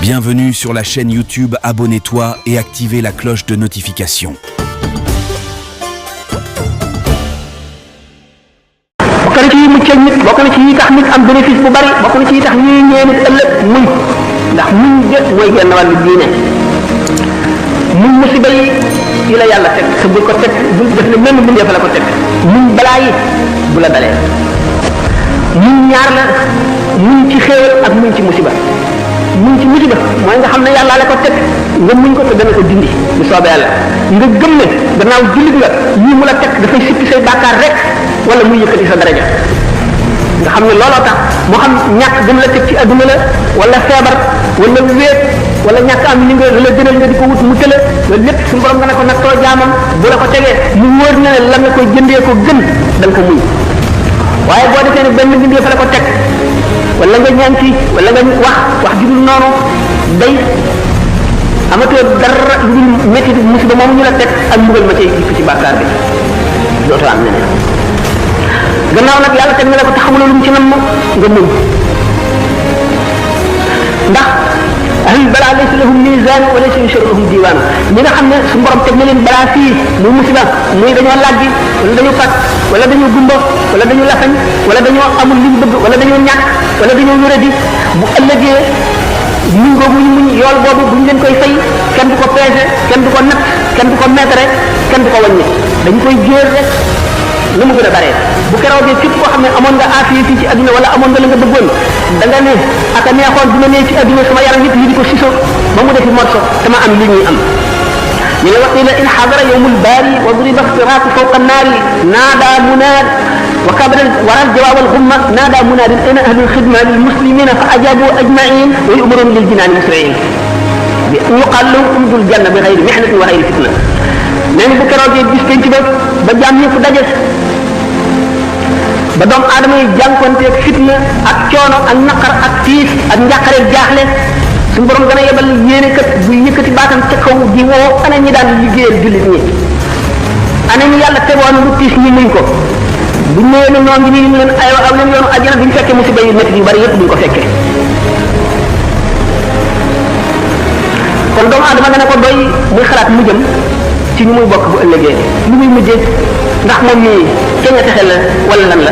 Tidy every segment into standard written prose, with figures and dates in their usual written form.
Bienvenue sur la chaîne YouTube, abonne-toi et activez la cloche de notification. bokk na ci yi muccal nit bokk na ci yi tax nit am bénéfice bu bari bokk na ci yi tax ñuy ñee nit ëllëg muñ ndax muñ de mooy genn wàllu diine muñ musiba yi la yàlla teg te bul ko teg bul def ne même bindee fa la ko teg muñ balaa yi bu la dalee muñ ñaar la muñ ci xéewal ak muñ ci musiba muñ ci musiba mooy nga xam ne yàlla la ko teg nga muñ ko te dana ko dindi bu soobee yàlla nga gëm ne gannaaw jullit nga lii mu la teg dafay sippi say bàkkaar rek wala muy yëkkati sa daraja nga xam ne looloo tax moo xam ñàkk gëm la teg ci adduna la wala feebar wala wéet wala ñàkk am li nga la gënal nga di ko wut mu tële loolu lépp suñu borom nga ne ko nattoo jaamam bu la ko tegee mu wóor na ne la nga koy jëndee ko gën da nga ko muñ waaye boo defee ne benn bindee fa la ko teg wala nga ñaan ci wala nga wax ju dul noonu day amatoo dara lu dul métti musiba moomu ñu la teg ak mbugal ma cay gis ci bàkkaar bi dootoo am neneen gannaaw nag yàlla teg na la ko te xamuloo lu mu ci nam nga muñ ndax ahlul balaa laysa lahum mizaan wa laysa yusharu lahum diiwaan ñi nga xam ne su borom teg na leen balaa fii muy musiba muy dañoo làggi wala dañoo fat wala dañoo gumba wala dañoo lafañ wala dañoo amul li ñu bëgg wala dañoo ñàkk wala dañoo wéradi bu ëllëgee muñ googu ñu muñ yool boobu bu ñu leen koy fay kenn du ko peese kenn du ko natt kenn du ko mètre kenn du ko wàññi dañ koy jéer rek lu mu gën a bare bu keroogee képp koo xam ne amoon nga affaire fii ci adduna wala amoon nga la nga bëggoon da nga ne aka neexoon dina ne ci adduna sama yaram yëpp yi di ko siso ba mu defi morso dama am li ñuy am ñu ne waqila in xadara yowmul baari wa duriba siraatu fawqa naari naada munaad wa kabara waral jawaab al xumma naada munaadin ayna ahlul xidma lil muslimina fa ajabu ajmain wa yu'marun lil jinaani musriin bi yuqal lahum umdul janna bi xayri mihnatin wa xayri fitna nee na bu keroogee bis penc ba jaam ñëpp daje ba doomu aadama yi jànkonteeg fitna ak coono ak naqar ak tiis ak njàqare jaaxle suñu borom gën a yebal yéene kat bu yëkkati baatam ca kaw di woo ana ñi daan liggéeyal jullit ñi ana ñi yàlla tegoon lu tiis ñi muñ ko buñ ñëwee ne ñoo ngi nii ñu leen aywa aw leen yoonu àjjana duñ fekkee musiba yu métti yu bari yëpp duñ ko fekkee kon doomu aadama nga ne ko doy muy xalaat mu jëm ci ñu muy bokk bu ëllëgee lu muy mujjee ndax moom mii kenn texe la wala lan la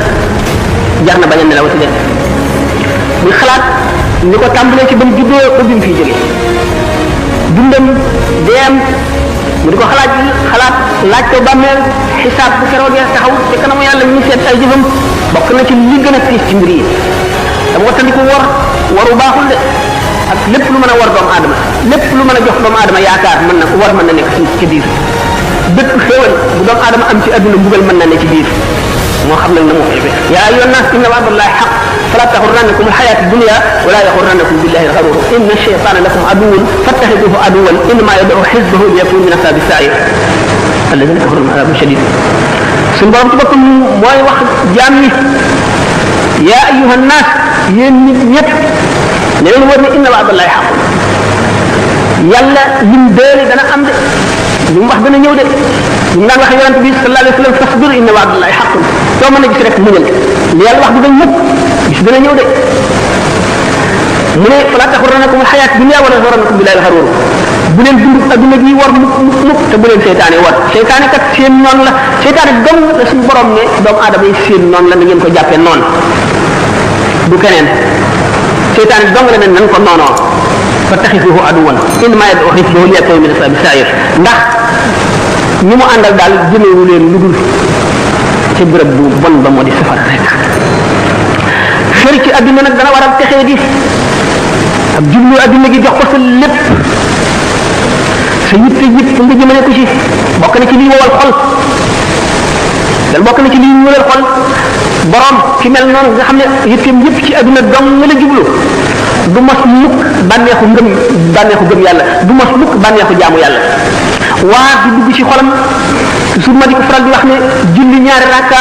jar na bañ a nelaw ci def muy xalaat ni ko tàmbalee ci ba mu juddoo ba bi mu fiy jógee dundam deem mu di ko xalaat laaj ko bàmmeel xisaab bu keroogee taxaw te kanamu yàlla ñu seet ay jëfam bokk na ci li gën a tiis ci mbir yi dama wattandiku waru baaxul de ak lépp lu mën a war doomu aadama lépp lu mën a jox doomu aadama yaakaar mën na nekk ci biir bépp xéewal bu doomu aadama am ci adduna mbugal mën na ne ci biir moo xam nag na mu xefe yaa ayyuhan naas inna wa'dallahi haqq fala taxurrannakum alxayaatu dunya wala yaxurrannakum billahi alxaruur inna shaytaana lakum aduwwun fattaxiduhu aduwwan innamaa yad'u xizbahu liyakunu min ashaabi sa'iir alladina kafaru azabun shadiid suñu borom ci boppam mooy wax jaam ñi yaa ayyuhan naas yéen nit ñëpp ne leen war ne inna wa'dallahi haqq yàlla lim déele dana am de li mu wax dana ñëw de li mu daan wax yonent bi sallallahu alayhi wa sallam fasbir inna wa'dallahi haqqun soo mën a gis rek muñal li yàlla wax du dañ mukk gis dana ñëw de mu ne fala taxurrannakum alxayaatu dunya wala yaxurrannakum billahi alxaruur bu leen dund adduna gi war mukk te bu leen seytaane war seytaane kat seen noonu la seytaane dong la suñu borom ne doomu aadama yi seen noonu la na ngeen ko jàppee noonu du keneen seytaane dong la ne nan ko noonoo fattaxizuhu aduwwan innamaa yad'u xizbahu liyakunu min ashaabi sa'iir ndax ñi mu àndal daal jëmewu leen lu dul ci bërëb bu bon ba moo di safara rek xër ci adduna nag dana waral texee di ak jublu adduna gi jox ko sa lépp sa yitte yëpp nga jëmale ko ci bokk na ci liy wowal xol dal bokk na ci liy ñuulal xol borom ki mel noonu nga xam ne yitteem yëpp ci adduna dong nga la jublu du mos mukk bànneexu gëm yàlla du mos mukk bànneexu jaamu yàlla waa di dugg ci xolam toujours ma di ko faral di wax ne julli ñaari rakka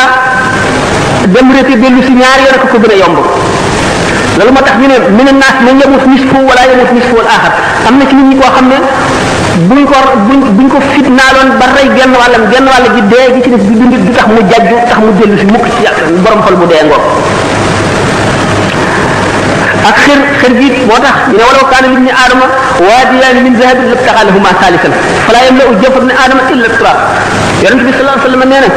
dem rété dellu si ñaari yoon ko gën a yomb loolu moo tax ñu ne mina naas man yamut nisfu wala yamut nisfu al axar am na ci nit ñi koo xam ne buñ ko fitnaaloon ba rey genn wàll gi dee gi ci des bi dund du tax mu jajju tax mu dellu si mukk ci yàlla borom xol bu dee ngoog ak xër gi moo tax ñu ne walaw kaana libni aadama waadiyaani min zahabin labtagaa lahumaa saalisan falaa yamla'u jawfa ibni aadama illa turaab yonent bi sallallahu alayhi wa sallam nee na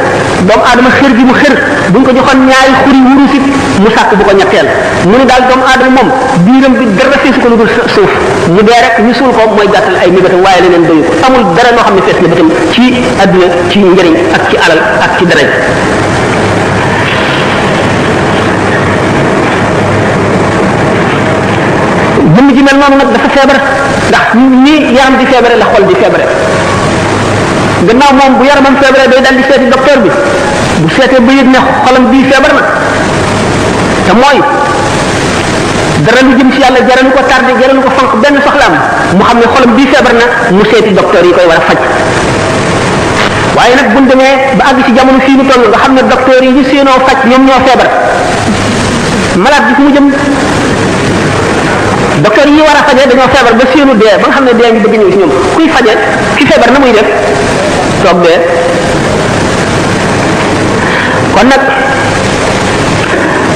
doomu aadama xër gi mu xër buñ ko joxoon ñaari xuri wurus it mu sàkk bu ko ñetteel mu ne daal doomu aadama moom biiram bi dara feesu ko lu dul suuf mu dee rek ñu suul ko mooy gàttal ay mébétam waaye leneen doyu ko amul dara loo xam ne fees na bëtam ci adduna ci njëriñ ak ci alal ak ci daraja jëmm ji mel noonu nag dafa feebar ndax ni yaram di feebare la xol di feebare gannaaw moom bu yaramam feebare day dal di seeti docteur bi bu seetee ba yëg ne xolam bii feebar na te mooy dara lu jëm ci yàlla jaralu ko tardé jaralu ko fonk benn soxlaam mu xam ne xolam bii feebar na mu seeti docteur yi koy war a faj waaye nag buñ demee ba àgg ci jamono fii ñu toll nga xam ne docteur yi ñu séenoo faj ñoom ñoo feebar malade bi fu mu jëm docteur yi war a fajee dañoo feebar ba séenu dee ba nga xam ne dee ngi bëgg ñëw ci ñoom kuy fajee ki feebar na muy def toog dee kon nag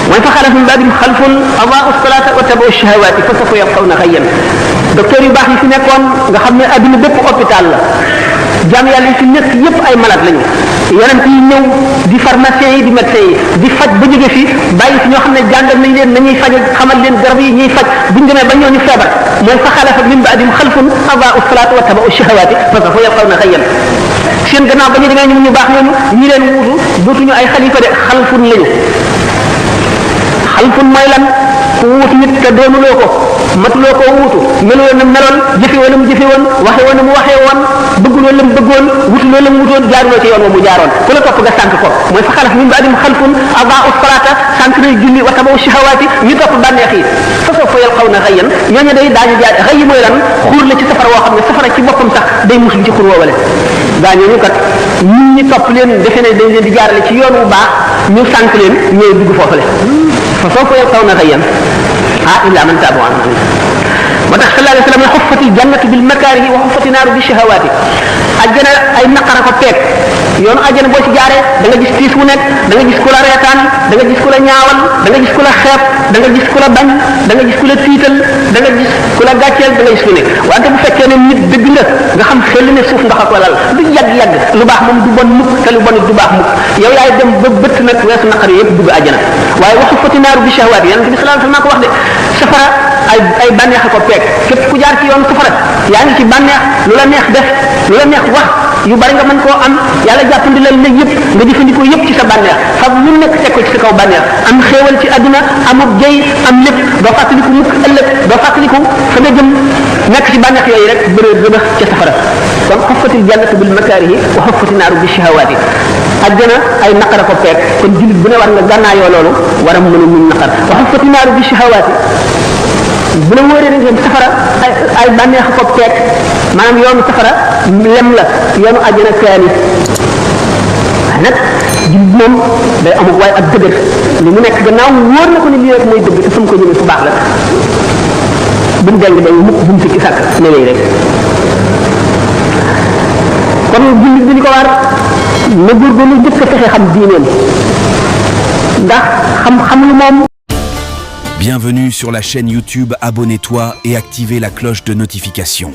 mooy fa xalaf min baadihim xalfun adaa'u salaata wa tabaa'u shahawaati fa sawfa yalqawna ghayyan docteur yu baax yi fi nekkoon nga xam ne adduna bépp hôpital la jaam yàlla yi fi nekk yépp ay malade lañu yonent yi ñëw di pharmacien yi di médecin yi di faj ba jóge fi bàyyi fi ñoo xam ne jàngal nañ leen nañuy faj xamal leen garab yi ñuy faj buñ demee ba ñooñu feebar mooy fa xalafa min baadihim xalfun adaa'u salaata wa tabaa'u shahawaati fa sawfa yalqawna ghayyan seen gannaaw ba ñu demee ñu baax ñooñu ñi leen wuutu dootuñu ay xalifa de xalfun lañu xalfun mooy lan ku wuutu nit te doonuloo ko matuloo koo wuutu meloo na meloon jëfe woon na mu jëfe woon waxe woon na mu waxee woon bëgguloo la mu bëggoon wutuloo la mu wutoon jaaruloo ci yoon wa mu jaaroon ku la topp nga sànq ko mooy fa xalaf min ba'dihim xalfun adaa'u salaata sànq nay julli wa tabaa'u shahawaati ñu topp bànneex yi fa sawfa yalqawna ghayyan ñooñu day daañu jaar xëy mooy lan xuur la ci safara woo xam ne safara ci boppam sax day mus ci xur woowale gaañooñu kat ñun ñi topp leen defe ne dañ leen di jaarale ci yoon wu baax ñu sànq leen ñooy dugg foofale fa sawfa yalqawna ghayyan illa man taaba wa amana moo tax sallallahu alayhi wa sallam ne xuffatil jannatu bil makaarihi wa xuffati naaru bi shahawaati ajjana ay naqara ko peeg yoonu ajjana boo ci jaaree da nga gis tiis wu nekk da nga gis ku la reetaan da nga gis ku la ñaawal da nga gis ku la xeeb da nga gis ku la bañ da nga gis ku la tiital da nga gis ku la gàcceel da nga gis ku nekk wante bu fekkee ne nit dëgg nga xam xel ne suuf ndox ak walal du yàgg lu baax moom du bon mukk te lu bon du baax mukk yow yaay dem ba bëtt nag weesu naqar yëpp dugg ajjana waaye wa xuffati naaru bi shahawaati yonent bi sallallahu alayhi wa sallam ko wax de safara ay bànneex ko peeg képp ku jaar ci yoon safara yaa ngi ci bànneex lu la neex def lu la neex wax yu bari nga mën koo am yàlla jàppandi la yëpp nga jëfandikoo yëpp ci sa bànneex fab lu nekk teg ko ci sa kaw bànneex am xéewal ci àdduna amub jëy am lépp doo fàttaliku mukk ëllëg doo fàttaliku fa nga jëm nekk ci bànneex yooyu rek bëree rëbax ca safara kon xuffatil jannatu bil makaarihi wa xuffati naaru bi shahawaati àjjana ay naqara ko peeg kon jullit bu ne war nga gànnaayoo loolu war a mën a muñ naqar wa xuffati naaru bi shahawaati bu la wóoree ne safara ay bànneex ko peeg maanaam yoonu safara lem la yoonu àjjana kaani waaye nag jullit moom day amul waaye ak dëgër li mu nekk gannaaw wóor na ko ni lii rek mooy dëgg te fu mu ko jëmee fu baax la bu mu deng deng mukk bu mu sikki sàkk ne lay rek kon jullit bi li ko war na góorgóorlu jëkk a fexe xam diineem ndax xam-xam lu moom. Bienvenue sur la chaîne YouTube, abonne-toi et activez la cloche de notification.